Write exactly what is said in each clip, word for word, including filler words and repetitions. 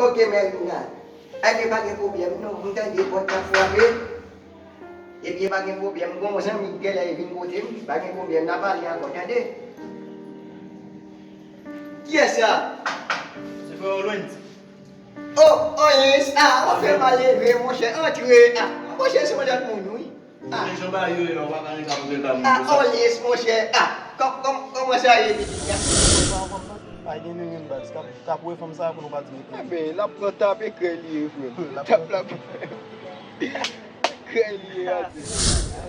Ok, Merina. Ebyen, pa gen pwoblèm, non. M tande pòt k ap frape. Ebyen, pa gen pwoblèm. Gon zanmi k genlè vin kote m. Pa gen pwoblèm, n a pale ankò, tande? Kiyès sa? Se frè Olwens. Oh, Olwens, ah, w ap fè m al leve, monchè, antre, ah. Monchè, se yon lòt moun, wi. Ah. Mwen jan ba yo ye la, w pa ka renmen moun konsa. Ah, Olwens, monchè, ah. Kòm, kòm, kòman sa ye, pitit la? Pa gen nou youn baz, k ap, k ap wè fanm sa pou nou pa di anyen. Enben, l ap pran tap e krèy li ye, frè m. Tap la. Krèy li ye, ate.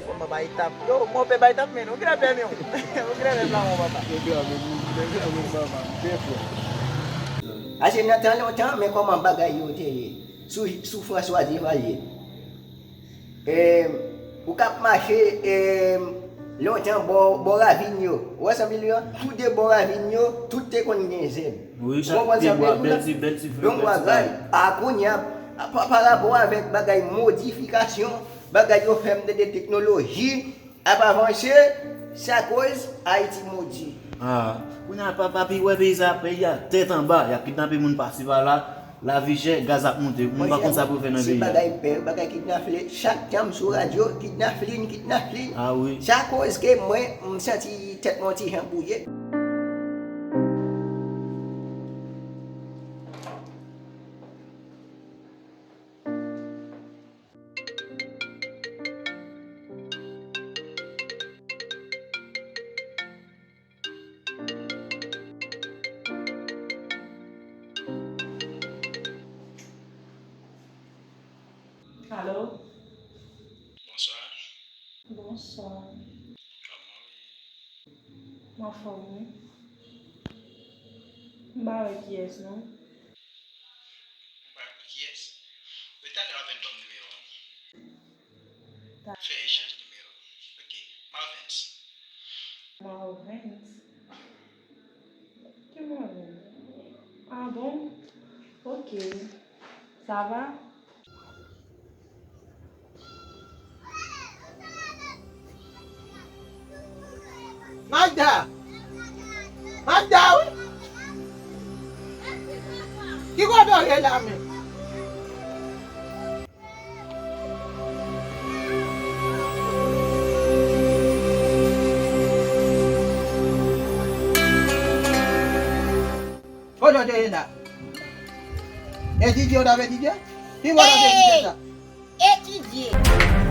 Kòman bay tap? Yo, monpè bay tap, men ou genlè pèmi w. Ou genlè menm la, mon papa. Nèg la menm, nèg la menm, papa. Byen fò. Ase nan tan lontan, men kòman bagay yo te ye sou, sou François Duvalier. Em, ou k ap mache, em, lontan bò, bò ravin yo. Ou wè sa m di w lan? Tou de bò ravin yo, tout te konn gen zèb. Wi, ou konprann sa m vle di w lan? Bèl ti, bèl ti flè, bèl ti kay. A kounye a, pa, pa rapò avèk bagay modifikasyon, bagay yo fè m tande teknoloji ap avanse, sa koz Ayiti modi. Ah, kounye a, pa, pa pi wè peyi sa, peyi a tèt anba, y ap kidnape moun pasi pala, lavi chè, gaz ap monte, moun pa konn sa pou yo fè nan peyi a. Monchè, se bagay pè, bagay kidnape, chak tan m sou radyo, kidnape, kidnape. Ah wi. Sa koz ke mwen, m santi tèt mwen yon ti jan bwouye. Alo? Bonswa. Bonswa. Kòman w ye? M anfòm, wi. M pa wè kiyès, non. Ou pa wè kiyès? Men talè w apèn ban m nimewo w. Ta- Fè echanj nimewo. Ok. Marvens. Marvens? Ki Marvens? Ah bon? Ok. Sa va? Magda! Magda, wi! Ki kote w ye la menm? Kote w te ye la? Etidye w t ap etidye? Ki bò w t ap etidye sa? Etidye.